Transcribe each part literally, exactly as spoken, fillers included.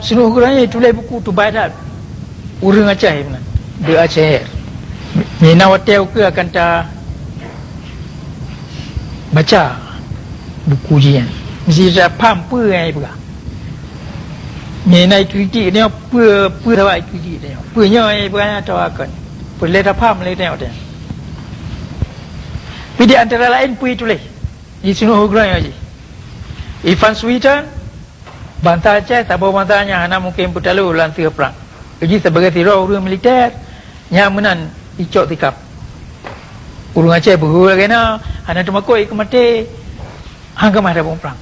Sinoe uroe nyoe tuléh buku teubai that ureuëng Aceh meunan, The Aceh. Mina watée ukeue akan ta baca buku jih nyan. Mesti ta paham peue nyang ipeugah. Mina kritik nyoe peue, peue sabab kritik nyoe. Peue nyoe nyang ipeugah nyan atawa kon. Peue lé ta paham lé nyoe teuh. Tapi di antara laén peue tuléh di sinoe uroe nyoe jih. Ivan Sweeten, bansa Aceh, saboh bansa nyang hana mungken peutalo lam teuh prang. Jih sibagai sidroe ureuëng militer, nyang meunan icok sikap. Ureuëng Aceh beuhu lagée na, hana teumakot ikeu maté, hana keumah tabong prang.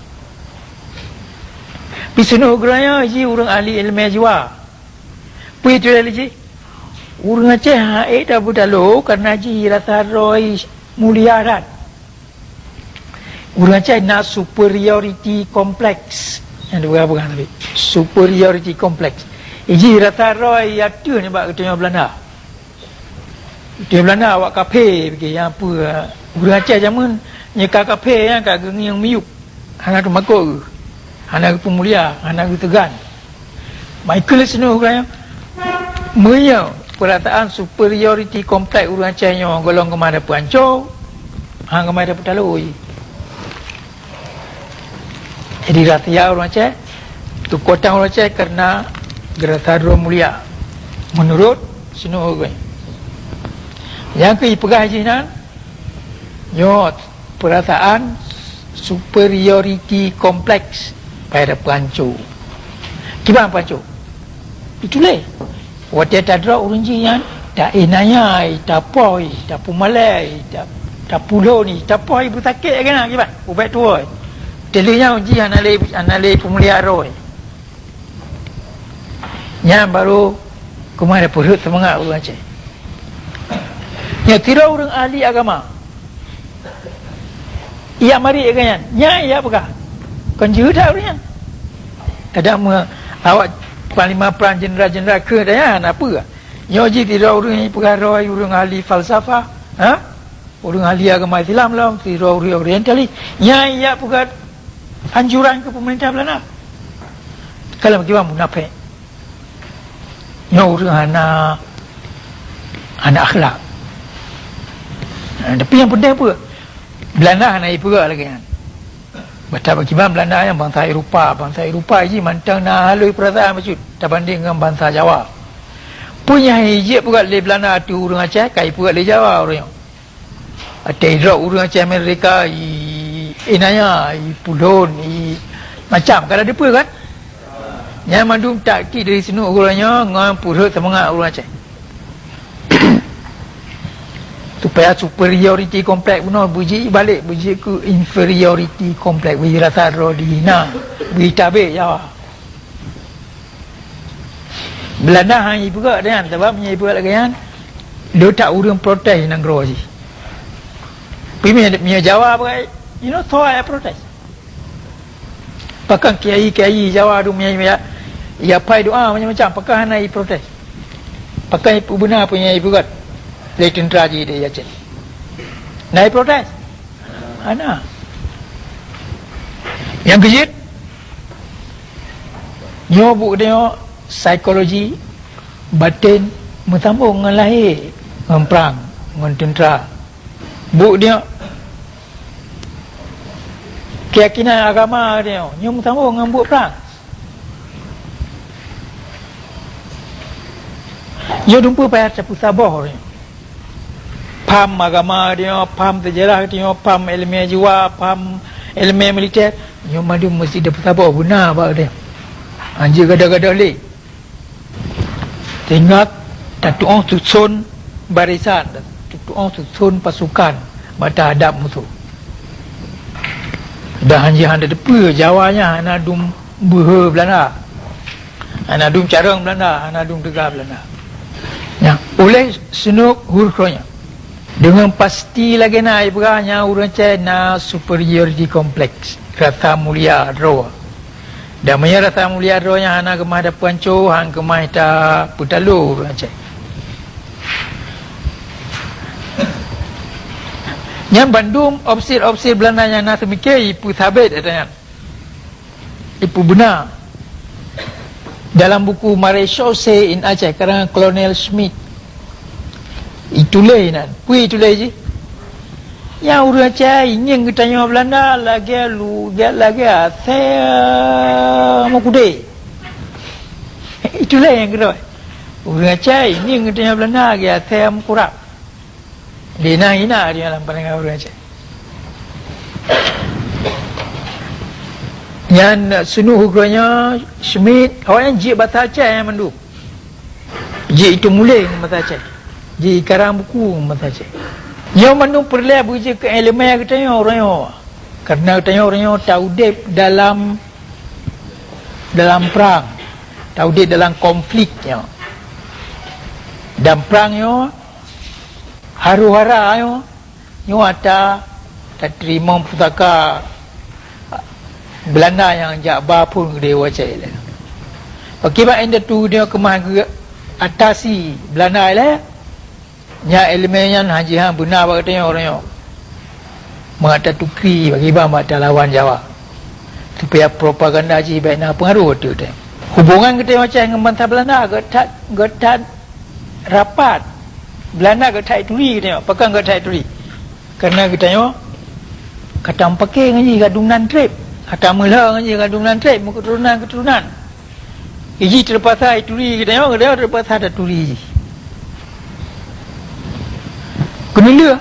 Pi sinoe uroe nyoe jih ureuëng ahli iéleumé jiwa. Peue tuléh lé jih? Ureuëng Aceh hana ék tapeutalo kareuna jih rasa droe mulia that. Ureuëng Aceh na superiority complex. Nyang dipeugah-peugah tadi. Superiority complex. Jih rasa droe ateueh nibak geutanyoe Belanda. Geutanyoe Belanda awak kaphé bagi nyang peue ureuëng Aceh jameun nyang ka kaphé nyang ka geungieng miyueb. Hana teumakot geuh. Hana geupeumulia, hana geuteugan. Michael Snow kaya, meunyoe peurasaan superiority complex ureuëng Aceh nyoe gohlom keumah dapeuanco, hana keumah dapeutaloi. Jadi rahsia ureuëng Aceh, keukuatan ureuëng Aceh karena geurasa droe mulia. Menurut Snow kaya. Nyang keu ipeugah jih nyan, nyoe peurasaan superiority complex pada peuanco. Kiban peuanco? Itulah. Watée tadroe ureuëng jih nyan, ta-inaya, tapoi, tapeumalée, ta-, tapulon, tapoi beusakét lagée na kiban, ubak tuwoe. Teulheueh nyan jih hana lé, hana lé peumulia droe. Nyan baru keumah dapeureut seumangat ureuëng Aceh. Nyan sidroe ureuëng ahli agama. Iya marit lagée nyan. Nyan iya peugah. Kon jeuhet that ureuëng nyan. Kadang me-, awak panglima prang jeuneural-jeuneural keu daya na peue. Nyoe jih sidroe ureuëng peugah droe ureuëng ahli falsafah. Ha? Ureuëng ahli agama Islam lom, sidroe ureuëng orientalis. Nyan iya peugah anjuran keu peumeurintah Belanda. Kalau bagaimana munafék? Nyoe ureuëng hana, hana akhlak. Ha, tapi nyang penting apa? Belanda hana ipeugah lagée nyan. Bata bak kiban Belanda nyang bansa Eropa, bansa Eropa jih mantong na halui peurasaan bacut tabanding ngon bansa Jawa. Peue nyang jijak peugah lé Belanda ateueh ureuëng Aceh, ka ipeugah lé Jawa ureuëng nyoe. Watée idrob ureuëng Aceh Amerika, i, inaya, ipulon, i, macam ka na dipeue kan? Nyan mandum taktik dari Snow uroe nyoe ngon peureut seumangat ureuëng Aceh. Supaya superiority complex bunoe beujeuet balek, beujeuet keu inferiority complex, beujeuet rasa droe dihina, beujeuet tabek Jawa. Belanda hana ipeugah lagée nyan, sabab meunyoe ipeugah lagée nyan, le that ureuëng protes nanggroe jih. Tapi meunyoe, meunyoe Jawa peugah, you know, soe nyang protes? Pakon kiai-kiai Jawa tu meunyoe ya, ya pai doa macam-macam, pakon hana iprotes? Pakon ipeubena peue nyang ipeugah lé teuntara jih di Aceh? Na iprotes? Hana. Nyang keujeuet, nyoe buet nyoe psikologi baten meusambong ngon lahé, ngon prang, ngon teuntara. Buet nyoe, keuyakinan agama nyoe, nyoe meusambong ngon buet prang. Nyoe dumpeue payah tapeusaboh nyoe. Paham agama nyoe, paham seujarah nyoe, paham iéleumé jiwa, paham iéleumé militer, nyoe mandum meusti tapeusaboh beuna bak nyoe. Hanjeuet gadôh-gadôh lé. Teuingat, tatu'oh suson barisan, tatu'oh suson pasukan bak tahadab musoh. Dan hanjeuet hana teupeue Jawa nyan hana dum beuhe Belanda. Hana dum carông Belanda, hana dum teuga Belanda. Nyan, uléh Snow hureuh nyan. Deungon pasti lagée na ipeugah nyan ureuëng Aceh na superiority complex, rasa mulia droe. Dan meunyoe rasa mulia droe nyan hana keumah tapeuanco, hana keumah tapeutalo ureuëng Aceh. Nyan bandum opsir-opsir Belanda nyang na seumiké ipeusabe ata nyan. Ipeubena. Dalam buku Maréchaussée in Aceh, karangan Kolonel Schmidt, ituléh inan. Peue ituléh jih? Nyang ureuëng Aceh ingieng geutanyoe Belanda lagée lu-, lagée asée meukudée. Ituléh nyang keudua. Ureuëng Aceh ingieng geutanyoe Belanda lagée asée meukurab. Di na hina di dalam pandangan ureuëng Aceh. Nyan seunuh uroe nyoe Schmidt, awaknyan jeuet basa Aceh nyan mandum. Jeuet itu muléh ngon basa Aceh. Jeuet ikarang buku ngon basa Aceh. Nyoe mandum peureulée beujeuet keu ileumèe geutanyoe uroe nyoe. Kareuna geutanyoe uroe nyoe taudeb dalam, dalam prang, taudeb dalam konflik nyoe. Dan prang nyoe Haru hara nyoe, nyoe ata tateurimong pusaka Belanda nyang jak ba phon keudeh u Aceh ilée. Pakriban indatu nyoe keumah geuatasi Belanda ilée, nyan ileumèe nyan hana jihnyan beuna bak geutanyoe uroe nyoe. Mangat tatukri pakriban bak talawan Jawa, supaya propaganda jih bék na peungaroh ateueh geutanyoe. Hubongan geutanyoe Aceh ngon bansa Belanda geuh that, geuh that rapat. Belanda geuh that turi geutanyoe. Pakon geuh that turi? Kareuna geutanyoe ka tameupakè ngon jih gadung nan treb, ka tameulhö ngon jih gadung nan treb, meuketurunan-keturunan. Jih teupaksa turi geutanyoe, geutanyoe teupaksa taturi jih. Keuneulheueh,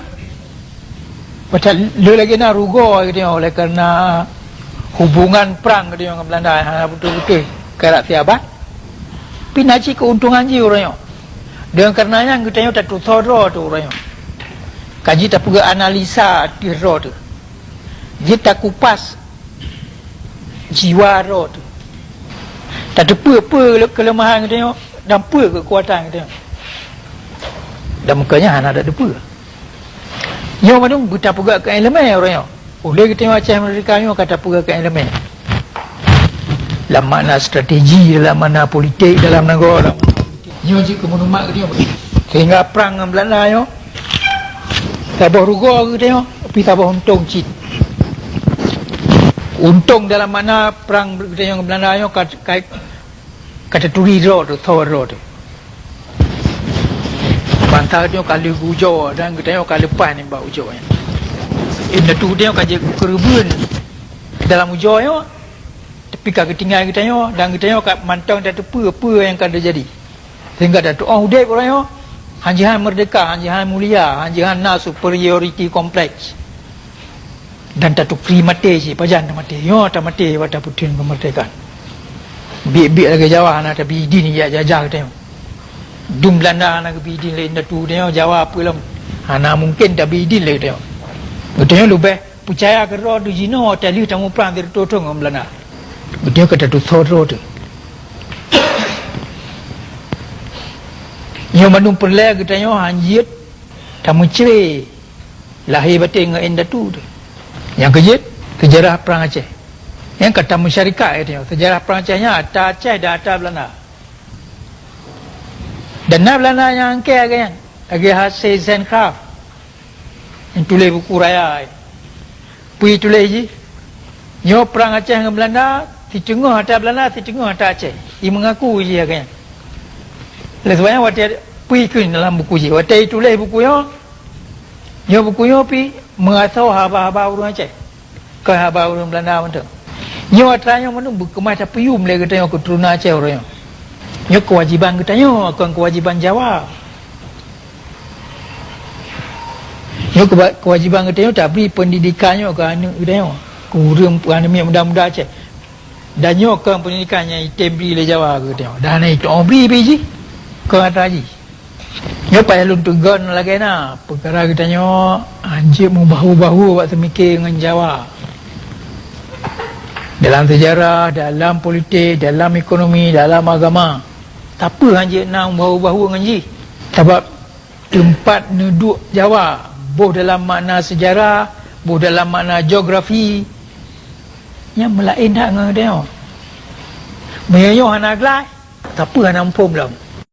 padahai lheueh lagèe na rugoe geutanyoe oleh kareuna hubongan prang geutanyoe ngon Belanda hana beutôi-beutôi karab siabad. Pih na cit keuuntongan jih uroe nyoe. Deungon kareuna nyan geutanyoe tatusoe droe teuh uroe nyoe. Ka jeuet tapeugah analisa ateueh droe teuh. Jeuet takupas jiwa droe teuh. Tateupeue peue keuleumahan geutanyoe dan peue keukuatan geutanyoe. Dan meukeunyan hana tateupeue. Nyoe mandum beutapeugah keu ileumèe uroe nyoe. Ulèe geutanyoe Aceh Merdeka nyoe ka tapeugah keu ileumèe. Lam makna strategi, dalam makna politik, dalam nanggroe, dalam nyoe jeuet keu maklumat geutanyoe. Sehingga prang ngon Belanda nyoe saboh rugoe geutanyoe, tapi saboh untông cit. Untông dalam makna prang geutanyoe ngon Belanda nyoe ka, ka Ka taturi droe teuh, soe droe teuh. Bansa geutanyoe ka lheueh geuujoe dan geutanyoe ka leupah nibak ujoe nyan. Indatu geutanyoe ka jeuet keureubeuen dalam ujoe nyoe, tapi ka geutinggai geutanyoe dan geutanyoe ka mantong tateupeue peue nyang ka teujadi. Sehingga tatu'oh udeb uroe nyoe, han jihnyan meurdeka, han jihnyan mulia, han jihnyan na superiority complex. Dan tatukri maté cit, pajan tamaté. Nyoe tamaté bak tapeutheun keumeurdekaan. Biet-biet lagèe Jawa hana tabi idin jak jajah geutanyoe. Dum Belanda hana geubi idin lé indatu geutanyoe, Jawa peue lom hana mungken tabi idin lé geutanyoe. Geutanyoe leubeh peucaya keu droe teuh jinoe watèe lheueh tamuprang sireutôh thôn ngon Belanda. Geutanyoe ka tatusoe droe teuh. Nyoe mandum peureulèe geutanyoe han jeuet tameucré lahé batén ngon indatu teuh. Nyang keujeuet, seujarah Prang Aceh. Nyang ka tameusyarikat geutanyoe, seujarah Prang Aceh nyan ata Aceh dan ata Belanda. Dan na Belanda nyang angkée lagèe nyan, lagèe H C Zentgraaff nyang tuléh buku raya. Peue tuléh jih? Nyoe prang Aceh ngon Belanda, siteungoh ata Belanda, siteungoh ata Aceh. Imeungaku jih lagèe nyan. Lé sabab nyan watèe peue ikheun dalam buku jih. Watèe ituléh buku nyoe, nyoe buku nyoe pih meuasoe haba-haba ureuëng Aceh. Kon haba ureuëng Belanda mantong. Nyoe atra nyoe mandum beukeumah tapeuyuem lé geutanyoe keuturonan Aceh uroe nyoe. Nyoe keuwajéban geutanyoe, kon keuwajéban Jawa. Nyoe keuba-, keuwajéban geutanyoe tabri peundidikan nyoe keu aneuëk geutanyoe, keu ureuëng, keu aneuëk miet muda-muda Aceh. Dan nyoe kon peundidikan nyang item bri lé Jawa keu geutanyoe. Dan hana itu'oh bri pih jih, kon atra jih. Nyoe payah lôn teugon lagèe na, peukara geutanyoe hanjeuet meubahu-bahu bak seumike ngon Jawa. Dalam seujarah, dalam politik, dalam ekonomi, dalam agama. Sapeue hanjeuet na meubahu-bahu ngon jih? Sabab teumpat neuduek Jawa, boh dalam makna seujarah, boh dalam makna geografi, nyan meulaén that ngon geutanyoe. Meunyoe nyoe hana gleh, sapeue hana muphom lom.